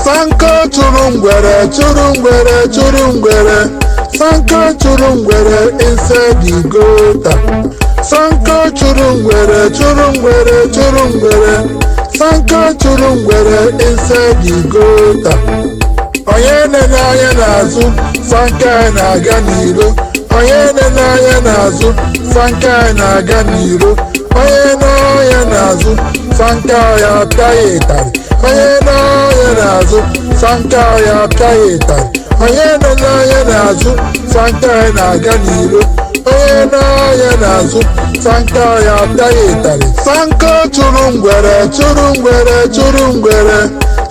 Sanko chụrụ ngwere, chụrụ ngwere, chụrụ ngwere. Sanko chụrụ ngwere inside the gutter. Sanko chụrụ ngwere, chụrụ ngwere, chụrụ ngwere. Sanko chụrụ ngwere inside the gutter. Onye nene anya n'azụ, Sanko na-aga n'iro. Onye nene anya n'azụ, Sanko na-aga n'iro. Onye na-anya n'azụ, Sanko ya apịa ya ịtarị. Onye na-anya n'azụ, Sanko ya apịa ya ịtarị. Onye nene anya n'azụ, Sanko na-aga n'iro. Onye na-anya n'azụ, Sanko ya apịa ya ịtarị. Sanko chụrụ ngwere, chụrụ ngwere, chụrụ ngwere.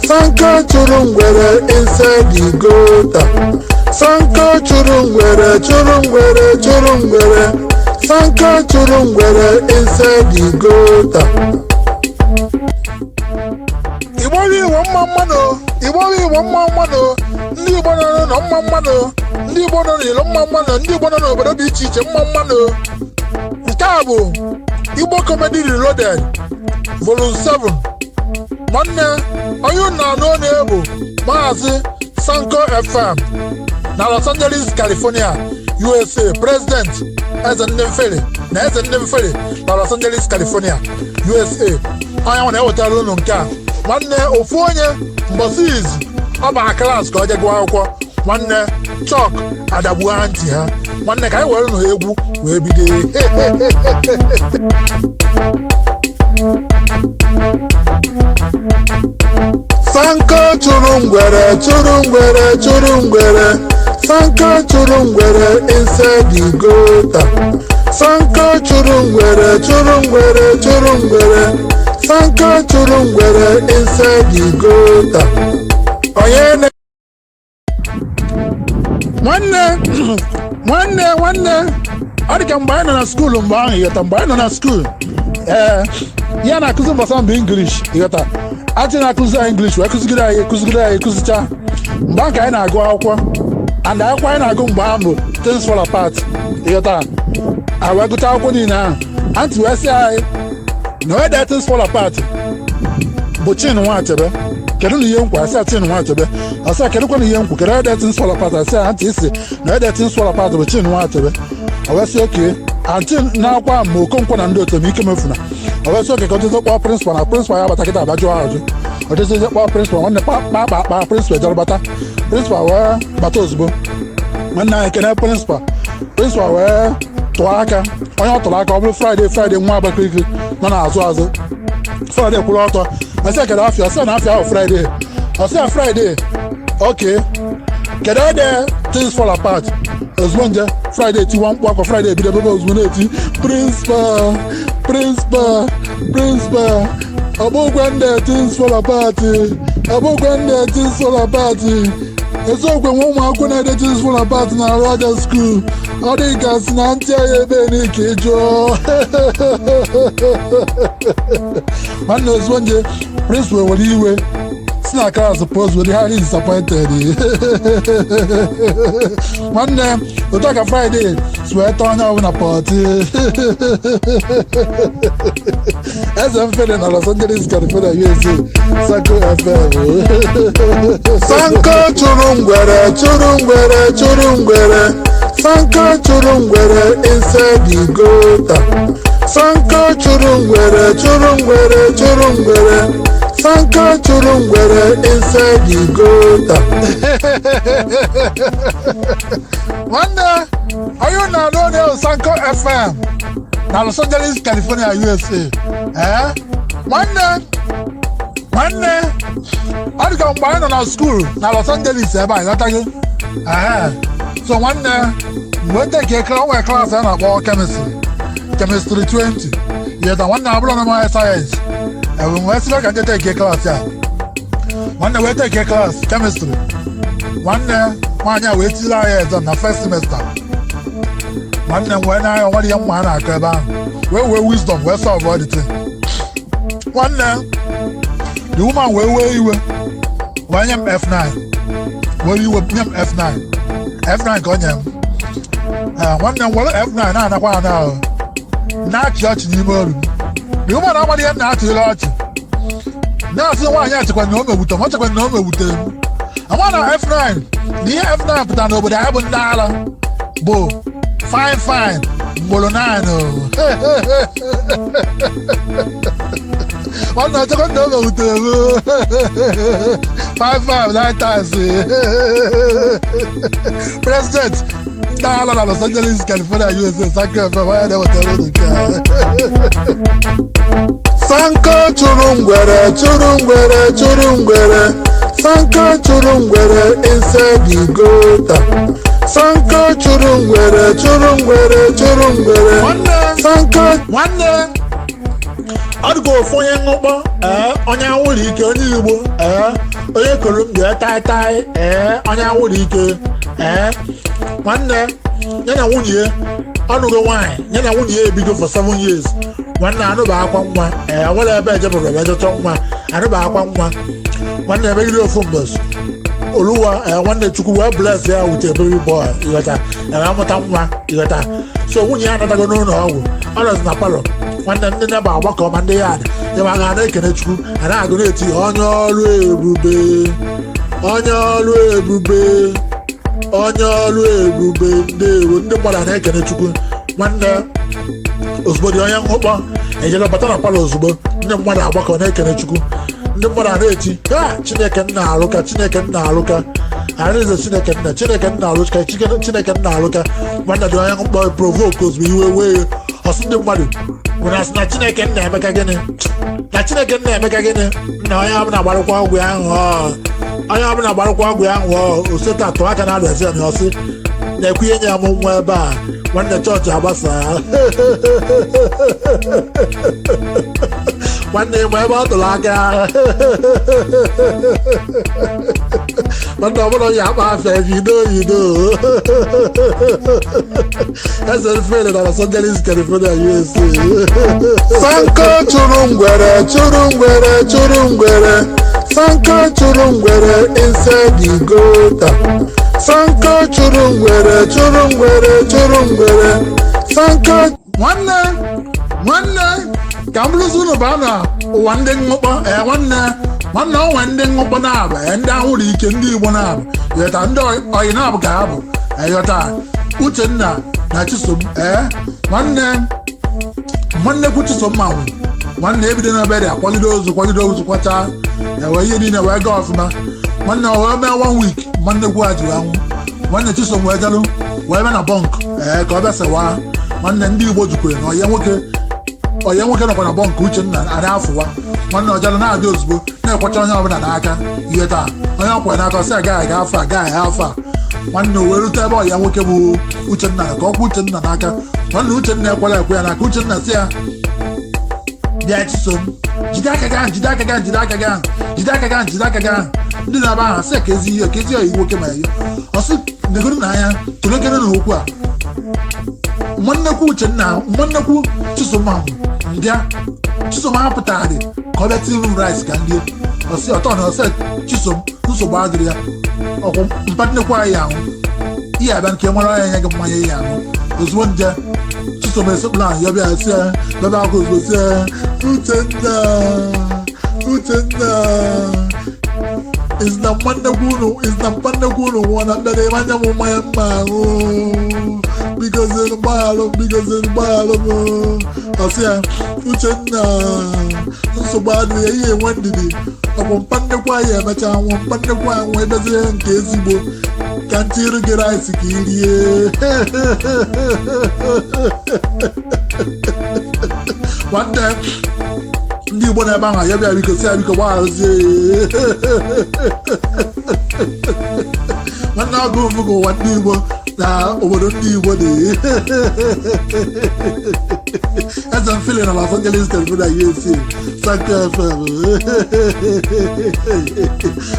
Sanko chụrụ ngwere inside the gutter. Sanko chụrụ ngwere, chụrụ ngwere, chụrụ ngwere. Sanko chụrụ ngwere inside the gutter. Igbo bụ Igbo, mma mmanụ. Igbo bụ Igbo, mma mmanụ. Ndị Igbo nọ n'ụlọ, mma mmanụ. Ndị Igbo nọ n'ilo, mma mmanụ. Ndị Igbo nọ n'obodo dị iche iche, mma mmanụ. Nke a bụ Igbo Comedy Reloaded Volume 7. Nwanne, onye unu na-anụ ọnụ bụ Maazị Sanko FM na Los Angeles, California, USA, President Eze Ndị Mfere na Eze Ndị Mfere na Los Angeles, California, USA. Onye nwe na-ewetara unu nke a. Nwanne, ofu onye mbọsị izu ọ bara class ka ọ jee gụọ akwụkwọ, nwanne, chalk adagbuo ha ntị ha. Nwanne, ka anyị were nụ egwu wee bido. Sanko chụrụ ngwere, chụrụ ngwere, chụrụ ngwere. Sanko chụrụ ngwere inside the gutter. Sanko chụrụ ngwere, chụrụ ngwere, chụrụ ngwere. Sanko chụrụ ngwere inside the gutter. Onye na nwanne, nwanne, nwanne, ọ dị ka mgbe anyị nọ na school mgbe ahụ, ịghọta, mgbe anyị nọ na school, ee, ya na-akụzi mbọsa mbụ English, ịghọta, aunty na-akụzi anyị English wee kụzigide anyị, kụzigide anyị, kụzicha. Mgbe ahụ ka anyị na-agụ akwụkwọ, and akwụkwọ anyị na-agụ mgbe ahụ bụ Things Fall Apart, ịghọta. A wee gụcha akwụkwọ niile ahụ, aunty wee sị anyị na onye dee Things Fall Apart bụ Chinua Achebe. Kedu na ihe nkwa asị a Chinua Achebe? Asị a, kedụkwa na ihe nkwu, kedu onye dee Things Fall Apart? Asị a, aunty isi na onye dee Things Fall Apart bụ Chinua Achebe. O wee sị okay. Aunty na-akwa ma Okonkwo na ndị otu m ike mefuna. O wee sị okay, ka o jezie kpọọ principal, na principal ya bata kịta abịa jụọ ajụ. O jezie kpọọ principal. Nwanne, kpa kpa kpa, principal jere bata. Principal wee bata ozugbo. Nwanne, anyị kene principal. Principal wee tụọ aka. Onye ọ tụrụ aka, ọ bụrụ Friday. Friday nwa Abakaliki nọ n'azụ azụ. Friday kwụrụ ọtọ. Asị kedu afịa? Ọsị na afịa ahụ Friday. Ọsị ya, "Friday, okay, kedu ede Things Fall Apart?" Ozugbo nje Friday tiwa mkpu akwa. Friday bido ebe ozugbo na-eti, "Principal, principal, principal, ọbụkwa ndị Things Fall Apart, ọbụkwa ndị Things Fall Apart. Eziokwu, nwe ụmụ akwụkwọ na-ede Things Fall Apart na arụ aja school. Ọ dị ka si na ntị anyị ebe n'ike jụọ." Nwanne, ozugbo nje principal were iwe si na class pụọ ozugbo, dị highly disappointed. Nwanne, otu a ka Friday si wee tọọ onye ọbụla pọtị. Eze Mfere na Los Angeles, California, USA, Sanko FM. Sanko chụrụ ngwere, chụrụ ngwere, chụrụ ngwere. Sanko chụrụ ngwere inside the gutter. Sanko chụrụ ngwere, chụrụ ngwere, chụrụ ngwere. Sanko chụrụ ngwere inside the gutter. Nwanne, onye na-anụ onye Sanko FM na Los Angeles, California, USA. Ee, nwanne, nwanne, ọ dị ka mgbe anyị nọ na school na Los Angeles ebe a, ịghọtago. Ee, so nwanne, mgbe take o nwere class a na-akpọ chemistry, chemistry 20, ịghọta. Nwanne, abụrụ na m science ewe wee sịba ka nje take class a. Nwanne, wee take class chemistry. Nwanne, nwaanyị a wee tiri anyị exam na first semester. Nwanne m wee n'anya nwere ihe mma a na-akọ ebe ahụ, wee wisdom wee solve all the thing. Nwanne, the woman wee wee iwe wee nye m F9, were iwe nye m F9. F9 ka o nye m. Ee, nwanne m, were F9 na-anakwa ana ahụ. Na-achị ọchị n'ime obi m. The woman amaghị ihe m na-achịrị ọchị. Na-asị nwaanyị a chekwa na o megbute m, ọ chekwa na o megbutere m. Ama na F9, na ihe F9 pụtara n'obodo anyị bụ ndị ala bụ fine fine mgboro 9 o. Nwanne, ọchekwa na o megbutere m five five nine times. President ndị ala na Los Angeles, California, USA, Sanko FM, onye na-ewetara unu nke a. Sanko chụrụ ngwere, chụrụ ngwere, chụrụ ngwere. Sanko chụrụ ngwere inside the gutter. Sanko chụrụ ngwere, chụrụ ngwere, chụrụ ngwere. Sanko. Nwanne, ọ dịka ofu onye ṅụkpọ, ee, onye anwụrụ ike, onye Igbo, ee, onye Colombia tai, ee, onye anwụrụ ike, ee, nwanne, ya na nwunye ya ọnụgo nwaanyị, ya na nwunye ya ebigo for 7 years. Nwanne, anụba akwa nwa, ee, nwere ebe ejebụrụ ebe ejechọ nwa, anụba akwa nwa. Nwanne, emegide ofu mbọsị oluwa, ee, nwanne, Chukwu wee bless ya with a baby boy, ịghọta, ee, amụta nwa, ịghọta. So nwunye ya anatago n'ụlọ ọgwụ, ọ nọzi na parlour. Nwanne, ndị neba agbakọ ma ndị ya ya ma ga na-ekene Chukwu, a na-agụ na-eti, "Onye ọrụ ebube, onye ọrụ ebube, onye ọrụ ebube, ndewo." Ndị mmadụ na-ekene Chukwu. Nwanne, ozugbo dị onye nwụkpọ ejebe bata na parlour, ozugbo ndị mmadụ agbakọ na-ekene Chukwu, ndị mmadụ a na-eti, "Ha, Chineke nna arụka, Chineke nna arụka, Alaeze Chineke nna, Chineke nna arụka, Chineke nna arụka." Nwanne, dị onye mkpọ provoke ozugbo, iwe wee ọsị ndị mmadụ nwere asị na Chineke nna emeka gịnị, na Chineke nna emeka gịnị, na onye ọbụla gbarụkwa ọgwụ ya ṅụọ, onye ọbụla gbarụkwa ọgwụ ya ṅụọ. Oseta atụ aka na adịzi ya na ọsị na-ekwu ihe nye m nwa ebe a. Nwanne, chọọchị agbasa. Nwanne, ma ebe ọ tụrụ aka, nwanne, ọbụla ya akpa afịa yido yido. Eze Fere na Los Angeles, California, USA. Sanko chụrụ ngwere, chụrụ ngwere, chụrụ ngwere. Sanko chụrụ ngwere inside the gutter. Sanko chụrụ ngwere, chụrụ ngwere, chụrụ ngwere. Sanko. Nwanne, nwanne, ka m bụrụzi unu baa na ụwa ndị ṅụkpọ. Ee, nwanne, nwanne, onwe ndị ṅụkpọ na-abụ, ee, ndị anwụrụ ike, ndị Igbo na-abụ, yọta, ndị oyi na-abụ ka ha bụ, yọta, Uchenna na Chisom. Ee, nwanne, nwanne kwu Chisom ma nwụ. Nwanne, ebido na burial, akwagide ozu, kwagide ozu, kwachaa, ewe ihe niile wee gaa ọfụma. Nwanne, o wee mee one week nwanne kwu ha ji wee nwụ. Nwanne, Chisom wee jalụ wee bịa na bunk, ee, ka ọ bịa sewa. Nwanne, ndị Igbo jukwere na ọya nwoke, ọya nwoke nọkwa na bunk, Uchenna adị afụwa. Nwanne, ọjalụ na-adị ozugbo na-ekwacha onye ọbụla n'aka ihe taa, onye ọkwa n'aka, ọsị agaghị aga afọ a, agaghị afọ a. Nwanne, o wee rute ebe ọya nwoke bụ Uchenna ka ọ kwa Uchenna n'aka. Nwanne, Uchenna ekwela ekwe ya n'aka. Uchenna si ya, "Bịa Chisom, jide aka gị ahụ, jide aka gị ahụ, jide aka gị ahụ, jide aka gị ahụ, jide aka gị ahụ." Ndị na-aba ahụ sị ka ezi ihe, ka ezi ọyị nwoke ma ya ọsị negoro na anya tụlekere na okwu a. Nwannekwu Uchenna, nwannekwu Chisom ahụ mbịa, Chisom apụtara dị ka ọ bịa tinye m rice ka ndị ọsị ọtọ na ọsị Chisom, nsogbu adịrị ya, ọkwụ mpa nnekwu anyị ahụ ihe abịa nke nwere ọnya nye gị mmanya ihe ahụ. Ozugbo nje Chisom esekpụla ahụ ya bịa si ya bịa akwa ozugbo, si ya, "Uchenna, Uchenna, is na nnekwu unu, is na mpa nnekwu unu nwụọ na mbịa na anya m mmanya mma ahụ, biko zenu gbaghalụ m, biko zenu gbaghalụ m." Ọsị ya, "Uchenna, nsogbu adịghị ya, ihe enwe ndidi, ọkwụ mpa nnekwu anyị emecha nwụọ, mpa nnekwu anyị nwụọ, ebezie nke ezigbo ka ntịrụ gị rice ka i rie." Nwanne, ndị Igbo na-ebe ahụ ya bịa, biko si ya biko gbagharụzie. Nwanne, ọgụ mfụ ka ụwa ndị Igbo na obodo ndị Igbo dị. Eze Mfili na Los Angeles, California, USA, Sanko FM.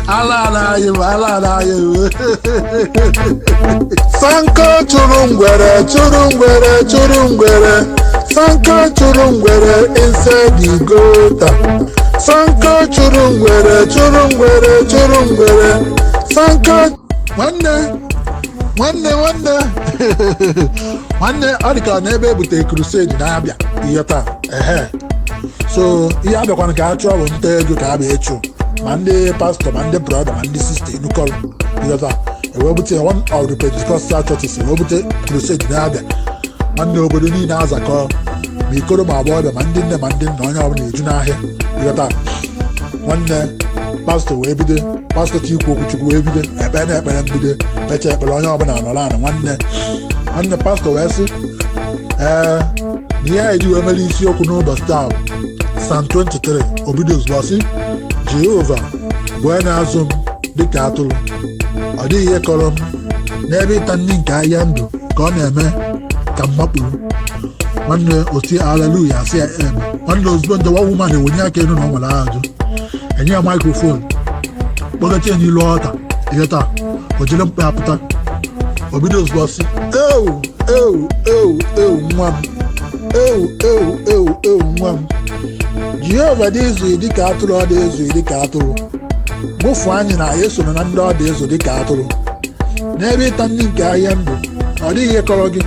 Ala ala anyị bụ ala ala anyị bụ. Sanko chụrụ ngwere, chụrụ ngwere, chụrụ ngwere. Sanko chụrụ ngwere inside the gutter. Sanko chụrụ ngwere, chụrụ ngwere, chụrụ ngwere. Sanko. Nwanne, Nwanne, nwanne, nwanne, ọ dị ka n'ebe ebute crusade na-abịa ihe taa. Ehe, so ihe abịakwana ka a chụọ bụ nta ego ka a bịa ịchụ, ma ndị pastọ, ma ndị brother, ma ndị sister enukọrọ ihe taa, ewee bute one of the Pentecostal churches, ewee bute crusade na-abịa. Nwanne, obodo niile azakọ, ma ikoro ma agbọghọbịa, ma ndị nne, ma ndị nna, onye ọbụla eju n'ahịa ihe taa. Nwanne, pastọ wee bido, pastọ ti ikwu okwu Chukwu, wee bido ekpere na ekpere mbido kpecha ekpere, onye ọbụla nọrọ ala. Nwanne, nwanne, pastọ wee sị, ee, na ihe a eji wee mere isiokwu n'ụbọchị taa bụ Psalm 23. Obido ozugbo sị, "Jehova bụ onye na-azụ m dịka atụrụ, ọ dịghị ihe kọrọ m. N'ebe ịta nri nke ahịhịa ndụ ka ọ na-eme ka m makpuru." Nwanne, oti haleluya, asị ya em. Nwanne, ozugbo ndị nwa woman ewenye aka elu na ọ nwere ajụ, enye ya microphone, kpọgacha ya n'ilu ọta ihe taa, o jiri mkpa ya pụta. O bido ozugbo sị, "Ewu, ewu, ewu, ewu, nwa m, ewu, ewu, ewu, ewu, nwa m, Jehova dị ezughị dịka atụrụ, ọ dị ezughị dịka atụrụ. Gụfuo anyị na anyị esoro na ndị ọ dị ezu dịka atụrụ. N'ebe ịta nri nke ahịhịa ndụ, ọ dịghị ihe kọrọ gị.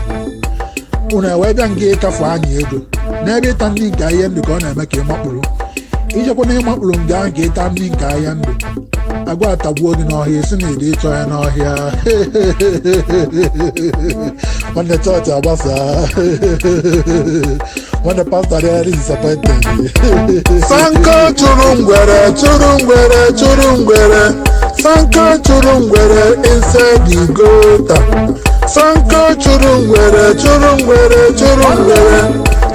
Unu ewee bịa nga ịkafu anyị ego. N'ebe ịta nri nke ahịhịa ndụ ka ọ na-eme ka ị makpụrụ. Ijekwa na ịmakpụrụ nga ahụ ka ịta nri nke ahịhịa ndụ, agwa atagbuo gị n'ọhịa, esi na ịdị ịchọ ya n'ọhịa." Nwanne, chọọchị agbasa. Nwanne, pastọ adịghị disappointed. Sanko chụrụ ngwere, chụrụ ngwere, chụrụ ngwere. Sanko chụrụ ngwere inside the gutter. Sanko chụrụ ngwere, chụrụ ngwere, chụrụ ngwere.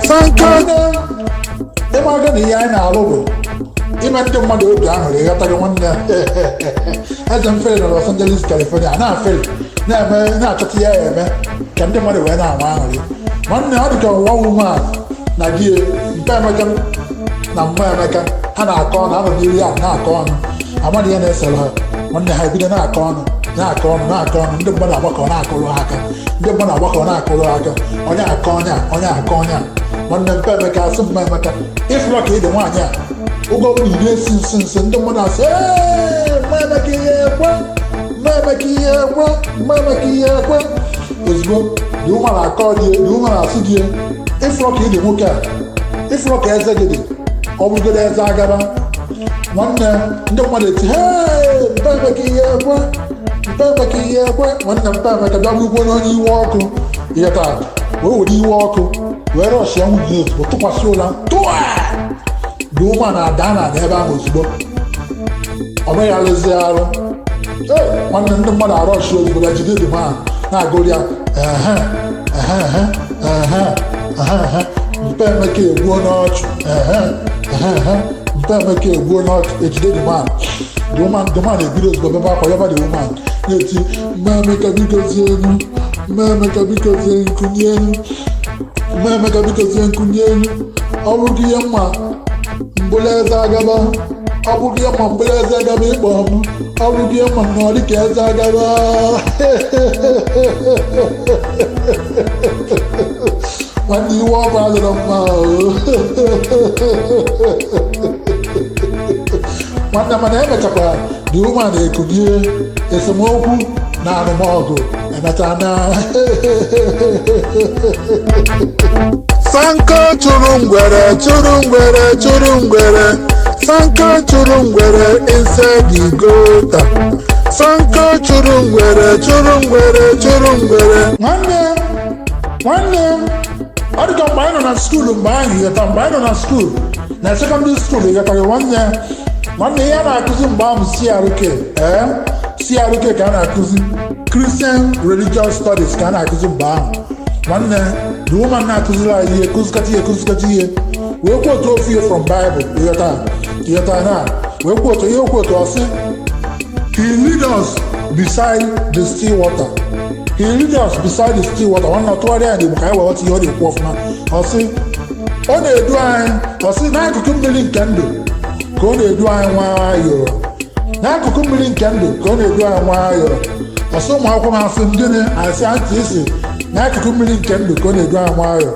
Sanko. Ịmaga na ihe anyị na-alụ bụ ime ndị mmadụ obi aṅụrị, ịghọtaghị? Nwanne, eze mfere na Los Angeles, California, na-afere na-eme, na-achọta ihe ya eme ka ndị mmadụ wee na-anwe aṅụrị. Nwanne, ọ dị ka nwa woman na di ya, mpa Emeka na mma Emeka, ha na-akọ ọnụ, anọ n'iru ya na-akọ ọnụ, amadị ihe na-esere ha. Nwanne, ha ebido na-akọ ọnụ, na-akọ ọnụ, na-akọ ọnụ. Ndị mmadụ agbakọ na-akụrụ ha aka, ndị mmadụ agbakọ na-akụrụ ha aka, onye akọ onye a, onye akọ onye a. Nwanne, mpa Emeka asị mma Emeka, ịfụrọ ka ị dị nwaanyị a, oge ọbụla ị na-esi nsi nsi, ndị mmadụ asị, "Ee, mma Emeka ihe ekwe, mma Emeka ihe ekwe, mma Emeka ihe ekwe." Ozugbo the woman akọ di, the woman asị di ya, "Ịfụrọ ka ị dị nwoke a, ịfụrọ ka eze gị dị, ọ bụrụgodo eze agaba." Nwanne, ndị mmadụ eti, "Hee, mpa Emeka ihe ekwe, mpa Emeka ihe ekwe." Nwanne, mpa Emeka bịa bụrụkwa onye iwe ọkụ ihe taa, wee were iwe ọkụ wee rushia nwunye ya ozugbo, tụkwasị ụla tụa. The woman na-ada na ebe ahụ ozugbo, ọ megharịzi arụ. Ee, nwanne, ndị mmadụ arushi ozugbo bịa jide the man, na-agụrụ ya, ehe, ehe, ehe, ehe, ehe, ehe, mpa Emeka egbuo n'ọchụ, ehe, ehe, ehe, mpa Emeka egbuo n'ọchụ. Ejide the man, the woman, the man ebido ozugbo bebe akwa yaba the woman, na-eti, "Mma Emeka, biko zie elu, mma Emeka, biko zie nkunye elu, mma Emeka, biko zie nkunye elu. Ọ bụrụ ihe mma mbụla eze agaba, ọ bụrụ ihe mma mbụla eze agaba, ịkpọ m, ọ bụrụ ihe mma nọ dịka eze agaba." Nwanne, iwe ọkụ adịrọ mma o. Nwanne, mana emechakwara the woman ekunie, esemokwu na arụmọgụ emecha na. Sanko chụrụ ngwere, chụrụ ngwere, chụrụ ngwere. Sanko chụrụ ngwere inside the gutter. Sanko chụrụ ngwere, chụrụ ngwere, chụrụ ngwere. Nwanne, nwanne, ọ dịka mgbe anyị nọ na school, mgbe anyị ghọta, mgbe anyị nọ na school, na secondary school, ịghọtaghị? Nwanne, nwanne, ihe a na-akụzi mgbe ahụ CRK, ee, CRK ka a na-akụzi, Christian Religious Studies ka a na-akụzi mgbe ahụ. Nwanne, the woman na-akụziri anyị ihe, kụzikata ihe, kụzikata ihe, wee kwuo otu ofu ihe from Bible, ịghọta, ịghọta na wee kwuo otu ihe, okwu otu, ọ sị, "He lead us beside the still water. He lead us beside the still water." Nwanne, ọtụgharịa anyị n'Igbo ka anyị wee ghọta ihe ọ na-ekwu ọfụma. Ọ sị ọ na-edu anyị, ọ sị n'akụkụ mmiri nke ndụ ka ọ na-edu anyị nwayọọ, n'akụkụ mmiri nke ndụ ka ọ na-edu anyị nwayọọ. Ọ sị ụmụ akwụkwọ m, asị m gịnị? Asị ntị isi n'akụkụ mmiri nke ndụ ka ọ na-edu anyị nwayọọ.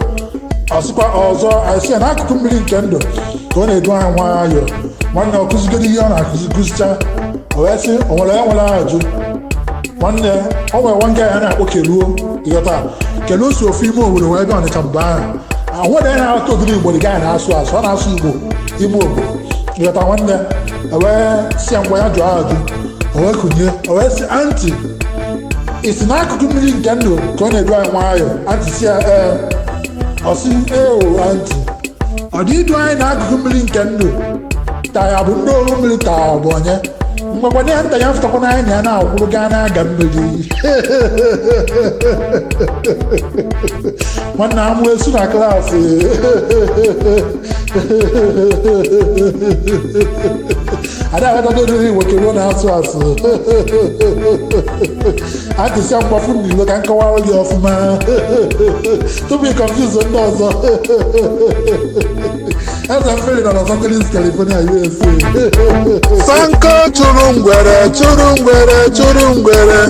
Ọ sịkwa ọzọ, asị ya n'akụkụ mmiri nke ndụ ka ọ na-edu anyị nwayọọ. Nwanne, ọ kụzigoro ihe ọ na-akụzi, kụzicha, o wee sị, o nwere ya nwere ajụ. Nwanne, o nwere nwa nke ya na-akpọ Keluo, ịghọta? Keluo si ofu ime obodo wee bịa Ọnịcha mgbe ahụ. Ahụ na ya na-atụ ụdịrị Igbo dị ya na-asụ asụ, ọ na-asụ Igbo ime obodo, ịghọta? Nwanne, ewee si ya ngwa, ya jụọ ajụ. O wee kunye, o wee sị, "Aunty, ị si n'akụkụ mmiri nke ndụ ka ọ na-edu anyị nwayọọ?" Aunty si ya, "Ee." Ọ sị, "Ee o, aunty, ọ dị idu anyị n'akụkụ mmiri nke ndụ taa ya bụ ndị oru mmiri taa ọ bụ onye mgbakwana ya nta ya fụtakwana anyị na ya na-akwụrụ gaa na-aga mmiri." Nwanne, amụ esu na klaasị. Ada aghọtagodoro Igbo Keluo na-asụ asụ. Atịsịa mgbafu n'ilo ka nkọwara gị ọfụma tupu ị confuse ndị ọzọ. Eze mmiri nọ na Los Angeles, California, USA. Sanko chụrụ ngwere, chụrụ ngwere, chụrụ ngwere.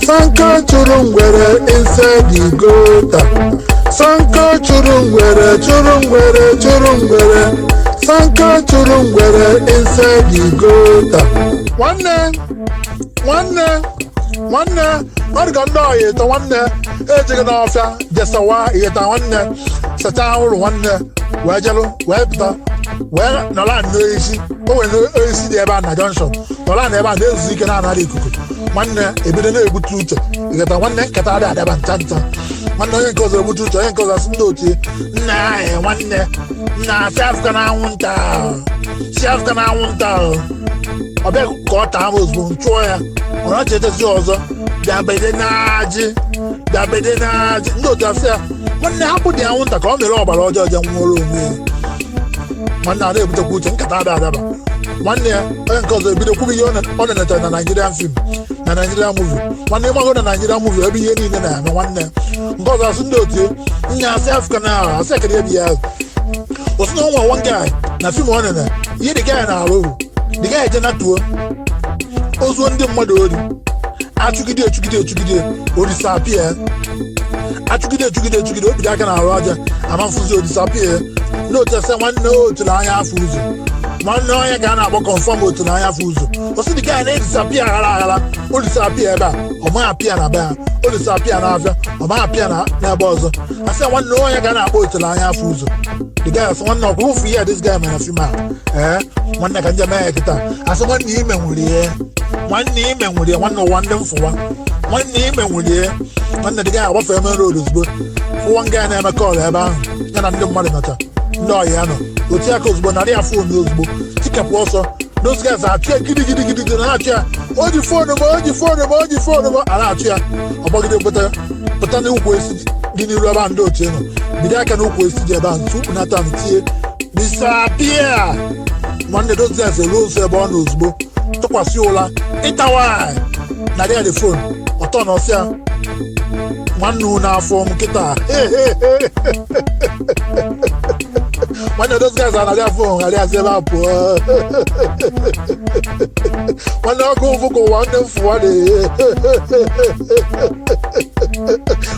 Sanko chụrụ ngwere inside the gutter. Sanko chụrụ ngwere, chụrụ ngwere, chụrụ ngwere. Sanko chụrụ ngwere inside the gutter. Nwanne, nwanne, nwanne, ọ dị ka ndị ọya ịtọ. Nwanne, ejeghị n'ọfịa jesawa ịgheta. Nwanne, sachaa ụlọ. Nwanne, wee jelụ wee pụta wee nọrọ anị n'oisi. O nwere oisi dị ebe a na junction, nọrọ anị ebe a na-ezuzu ike na-anara ikuku. Nwanne, ebido na-egbute uche, ịgheta? Nwanne, nkata adị adaba ncha ncha. Nwanne, onye nke ọzọ egbute uche, onye nke ọzọ asị ndị otu nna anyị, nwanne, nna, si afụka na anwụnta, si afụka na anwụnta. Ọ bịa ka ọ taa m, ozugbo m chụọ ya, ọ na-echetezi ọzọ, bịa na-ajị, bịa na-ajị. Ndị otu asị ya, "Nwanne, hapụ dị anwụnta ka ọ mere ọgbara ọjọọ je nwụọrọ onwe ya." Nwanne, a na-ebutekwa uche, nkata ada adaba. Nwanne ya, onye nke ọzọ ebido kwubu ihe ọ nenetara na Nigerian film, na Nigerian movie. Nwanne, ịmago na Nigerian movie ebe ihe niile na-eme. Nwanne, nke ọzọ asị ndị otu nya, asị Afrịka na asị ekele ebi ya. Osi na onwe one guy na film ọ nene ihe, the guy na-arụ, the guy eje natuo ozuo ndị mmadụ ori, achụgide, echugide, echugide, o disappear. Achụgide, echugide, echugide, obido aka na-arụ aja ama mfụzi, o disappear. Ndị otu ese, "Nwanne, otulu anya afọ ụzọ." Nwanne, onye ka a na-akpọ confirm otulu anya afọ ụzọ. Osi the guy na-e disappear aghara aghara. O disappear ebe a, ọ maghị apịa na be ha. O disappear n'afịa, ọ maghị apịa n'ebe ọzọ. Asị, "Nwanne, onye ka a na-akpọ otulu anya afọ ụzọ?" The guy asị, "Nwanne, ọkwa ụfụ ihe this guy mere na film a? Ee, nwanne, ka njem ya kịta." Asị, "Nwanne, ime nwere ihe. Nwanne, ime nwere ya. Nwanne, ụwa ndị mfụwa. Nwanne, ime nwere ya." Nwanne, the guy agbafee main road ozugbo, fụwa nga na-eme call ebe ahụ ya na ndị mmadụ nọcha, ndị ọyị ya nọ otu aka. Ozugbo narị ya phone, ozugbo tikepụ ọsọ. Those guys achụ ya gidi gidi gidi, na-achụ ya. "O ji phone m, o ji phone m, o ji phone m." A na-achụ ya, ọ gbagide pụta, pụta n'ukwu esi dị n'iru ebe a ndị otu nọ, bido aka n'ukwu esi dị ebe a ntu ukpunata tie, "Disappear!" Nwanne, those guys eruo nso ebe ọ nọ ozugbo, tụkwasị ụla ịtawa narị ya the phone ọtọ na ọsịa. "Nwanne, unu afọ m kịta." Nwanne, those guys anaghị afọ ghara asị ebe a pụọ. Nwanne, ọkụ ụfụ ka ụwa ndị mfụwa dị.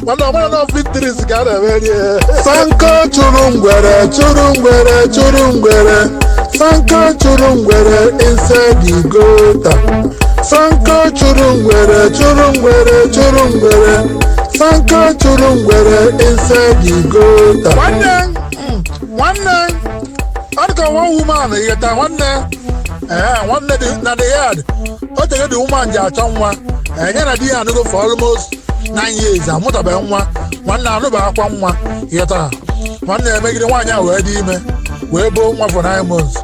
Nwanne, ọmara na victories ka a na-emeri. Sanko chụrụ ngwere, chụrụ ngwere, chụrụ ngwere. Sanko chụrụ ngwere inside the gutter. Sanko chụrụ ngwere, chụrụ ngwere, chụrụ ngwere. Sanko chụrụ ngwere inside the gutter. Nwanne, nwanne, ọ dị ka one woman, ịghọta? Nwanne, ee, nwanne, dị na the yard o tego the woman ji achọ nwa. Enye na di ya anụgo for almost 9 years, amụtabeghị nwa. Nwanne, anụbeghị akwa nwa, ịghọta? Nwanne, emegide nwaanyị a wee dị ime, wee boo nwa for 9 months.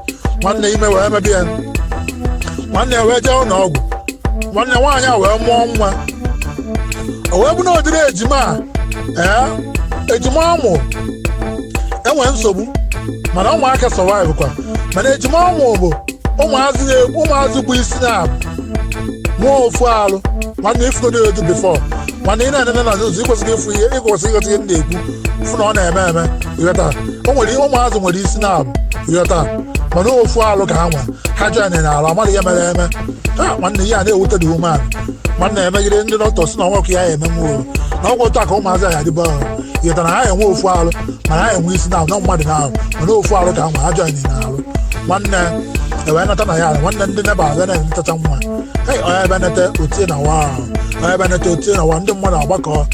Nwanne, ime wee mebie ya. Nwanne, wee jee ụlọ ọgwụ. Nwanne, nwaanyị a wee mụọ nwa. O wee bụ na ụdịrị ejima a, ee, ejima amụ enwee nsogbu, mana ụmụaka survive kwa. Mana ejima ọmụ bụ ụmụazị na-ekwu, ụmụazị bụ isi na mụọ ofu alụ. Nwanne, ifugodo edu before. Nwanne, ị na-enene na nzuzo, ikwesịghị ịfụ ihe, ịkwesịghị ịghọta ihe m na-ekwu, fụ na ọ na-eme eme, ịghọta? O nwere ihe ụmụazị nwere isi na-abụ, ịghọta? Mana ofu alụ ka ha nwe, ha join na alụ amadị ihe mere eme ha. Nwanne, ihe a na-ewute dị umeala. Nwanne, emegide ndị dọkịta si na ọnwekụ ya emenwu na ọgwụ otu a ka ụmụazị a adịba ahụ, ịghọta? Na ha enwe ofu alụ, mana ha enwe isi na na mmadụ na ahụ, mana ofu alụ ka ha nwe, ha join na alụ. Nwanne, ewee nata na ya. Nwanne, ndị neba abịa na-enetacha nwa. Hey, onye ebe nete otie na wa, onye ebe nete otie na wa. Ndị mmadụ agbakọ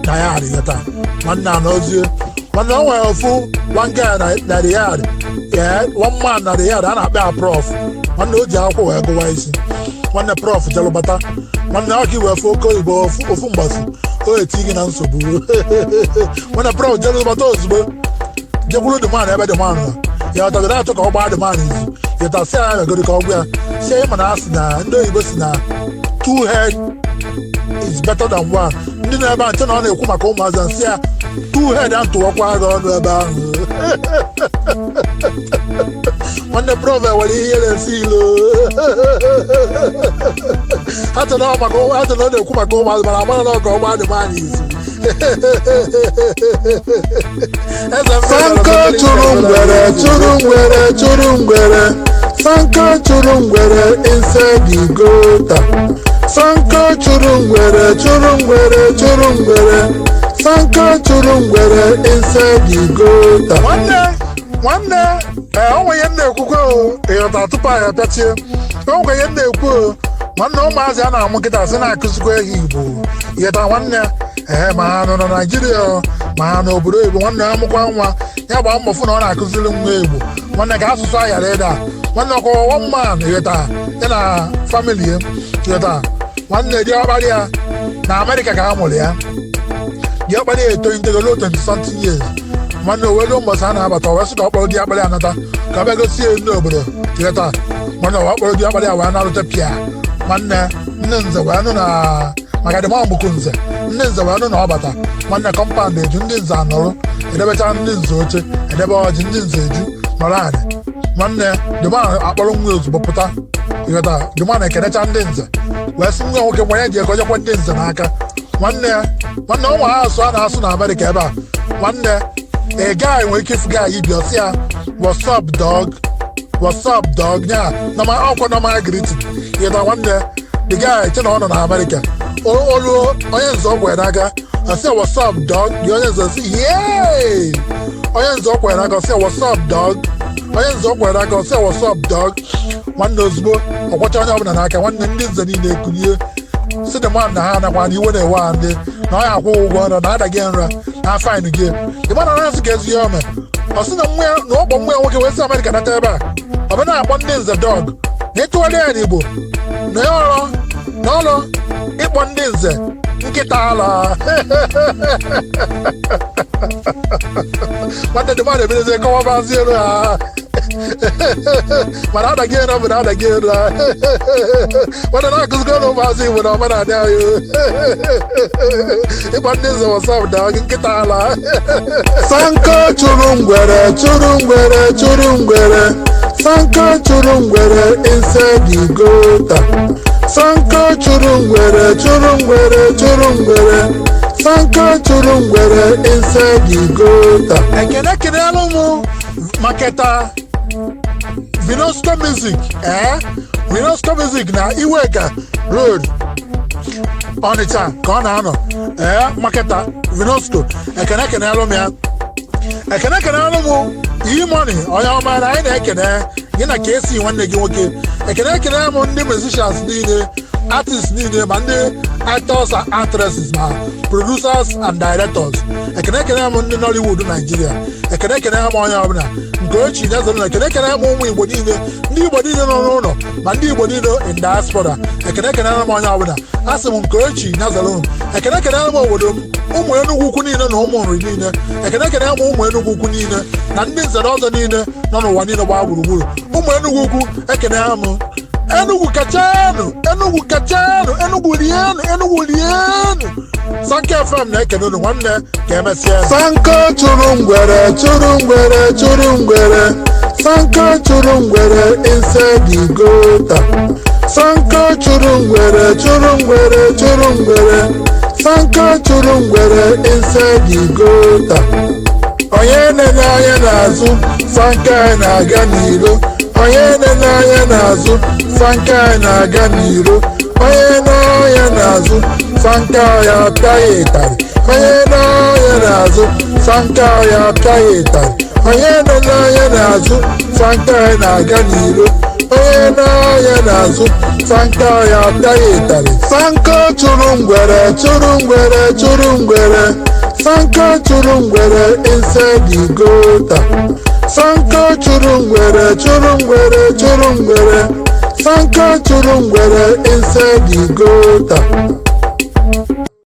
na ya arịgata. Nwanne, a n'ozie, nwanne, o nwere ofu one guy na the yard, ee, one man na the yard a na-akpọ ya Prof. Nwanne, o ji akwụkwọ wee gụwa isi. Nwanne, Prof jelụbata. Nwanne, ọ ka iwee fụ oke oyibo ofu mgbasi o eti gị na nsogbu. Nwanne, Prof jelụbata ozugbo, jekwuru the man ebe the man nọ ya. Ọtagoro achọ ka ọ gbaa the man izu yọta, si ya megoro ka ọ gwa ya, si ya ịma na asị na ndị oyibo si na two head is better than one. Ndị nọ ebe a nche na ọ na-ekwu maka ụmụazị a, nsị ya two head a ntụwakwa gị ọnụ ebe ahụ. Nwanne, Prof nwere ihe na-esi ilo. Ha che na ọ maka, ha che na ọ na-ekwu maka ụmụazị, mana amara na ọ ka ọ gbaa the man izu. Eze. Sanko chụrụ ngwere, chụrụ ngwere, chụrụ ngwere. Sanko chụrụ ngwere inside the gutter. Sanko chụrụ ngwere, chụrụ ngwere, chụrụ ngwere. Sanko chụrụ ngwere inside the gutter. Nwanne, nwanne, ee, o nwere ihe m na-ekwukwe o. Ịghọta? Tupu anyị apịachie, o nwere ihe m na-ekwu o. Nwanne, ụmụazị a na-amụ kịta sị na-akụzikwa ehi Igbo. Ịghọta, nwanne? Ee, ma ha nọ na Naijiria o, ma ha n'obodo oyibo, nwanne, ha mụkwa nwa ya, gbaa mbọ fụ na ọ na-akụziri nwa Igbo. Nwanne, ka asụsụ a ghara ịda. Nwanne, ọkwa one man, ịghọta, ya na family ya. Ịghọta, nwanne, diọkpara ya na Amerịka ka a mụrụ ya. Diọkpara ya etolitego ruo 20 something years. Nwanne, o wee ruo mbọsị a na-abata, o wee sị ka ọ kpọrọ diọkpara ya nata ka ọ bịa gosi ya ndị obodo. Ịghọta, nwanne, o wee kpọrọ diọkpara ya wee narute pịa. Nwanne, nne nze wee nụ na maka dị bụkwu nze, nne nze wee nụ na ọ bata. Nwanne, compound eju, ndị nze anọrụ, edebecha ndị nze oche, edebe ọjị, ndị nze eju nọrọ anị. Nwanne, dịma akpọrọ nwa ozugbo pụta. Ịghọta, dịma na-ekenecha ndị nze, wee sị nwa nwoke nwa ya ji ego jekwa ndị nze n'aka. Nwanne ya, nwanne, ụmụ ha asụ a na-asụ na Amerịka ebe a. Nwanne, ị gaghị nwere ike ịfụ gị ibi ọsị ya, "What's up, dog? What's up, dog?" Nya normal, ọkwa normal greeting. Ịghọta, nwanne, the guy che na ọ nọ na Amerịka. Olu onye nze ọ kwere n'aka, ọsị, "What's up, dog?" The onye nze sị, "Yay!" Onye nze ọ kwere n'aka, ọsị, "What's up, dog?" Onye nze ọ kwere n'aka, ọsị, "What's up, dog?" Nwanne, ozugbo ọkwacha onye ọbụla n'aka. Nwanne, ndị nze niile ekulie si the man na ha anakwa na iwe na-ewe ha, ndị na ọ ya akwụ ụgwọ nra na adaghị nra na fine gị. The man na-asị ka ezi ihe ome, ọ sị na nwa ya na ọkpọ nwa ya nwoke wee si Amerịka nata ebe a, ọ bụ na-akpọ ndị nze dog, na ịtụgharị ya n'Igbo na ya ọrụ na ọrụ ịkpọ ndị nze nkịta ala. Nwanne, dị mmadụ ebidozie kọwabazi elu ha, mana adaghị elu bụ na adaghị elu ha. Nwanne, na-akụzikọ na ụmụazị Igbo na omenala anyị, ịkpọ ndị nze "What's up, dog?" nkịta ala. Sanko chụrụ ngwere, chụrụ ngwere, chụrụ ngwere. Sanko chụrụ ngwere inside the gutter. Sanko chụrụ ngwere, chụrụ ngwere, chụrụ ngwere. Sanko chụrụ ngwere inside the gutter. Ekene kelelu mụ maketa Vinosco Music, ee, Vinosco Music na Iweka Road, Ọnịcha ka ọ na-anọ. Ee, maketa Vinosco, ekene kenelụ m ya. Ekene kenelụ mụ E-Money, onye ọma na anyị na-ekene gị na ka esi nwanne gị nwoke. Ekene ekene m ndị musicians niile, artists niile, ma ndị actors and actresses, ma producers and directors. Ekene ekene m ndị Nollywood Nigeria. Ekene ekene m onye ọbụla nke ochi nyezere na. Ekene ekene m ụmụ Igbo niile, ndị Igbo niile nọ n'ụlọ, ma ndị Igbo niile in diaspora. Ekene ekene m onye ọbụla. Asị m nke ochi nyezere m. Ekene ekene m obodo m, ụmụ Enugwu Ukwu niile na ụmụ Nri niile. Ekene ekene m ụmụ Enugwu Ukwu niile na ndị nze na ọzọ niile nọ n'ụwa niile gbaa gburugburu. Ụmụ Enugwu Ukwu, ekene m. Enugwu kachanụ! Enugwu kachanụ! Enugwu rienụ! Enugwu rienụ! Sanka FM na-ekene unu. Nwanne, ka emesịa. Sanko chụrụ ngwere, chụrụ ngwere, chụrụ ngwere. Sanko chụrụ ngwere inside the gutter. Sanko chụrụ ngwere, chụrụ ngwere, chụrụ ngwere. Sanko chụrụ ngwere inside the gutter. Onye nene anya n'azụ, Sanko na-aga n'iro. Onye nene anya n'azụ, Sanko na-aga n'iro. Onye na-anya n'azụ, Sanko ya apịa ya ịtarị. Onye na-anya n'azụ, Sanko ya apịa ya ịtarị. Onye nọ n'anya n'azụ, Sanko na-aga n'iro. Onye na-anya n'azụ, Sanko ya apịaghị ịtarị. Sanko chụrụ ngwere, chụrụ ngwere, chụrụ ngwere. Sanko chụrụ ngwere inside the gutter. Sanko chụrụ ngwere, chụrụ ngwere, chụrụ ngwere. Sanko chụrụ ngwere inside the gutter.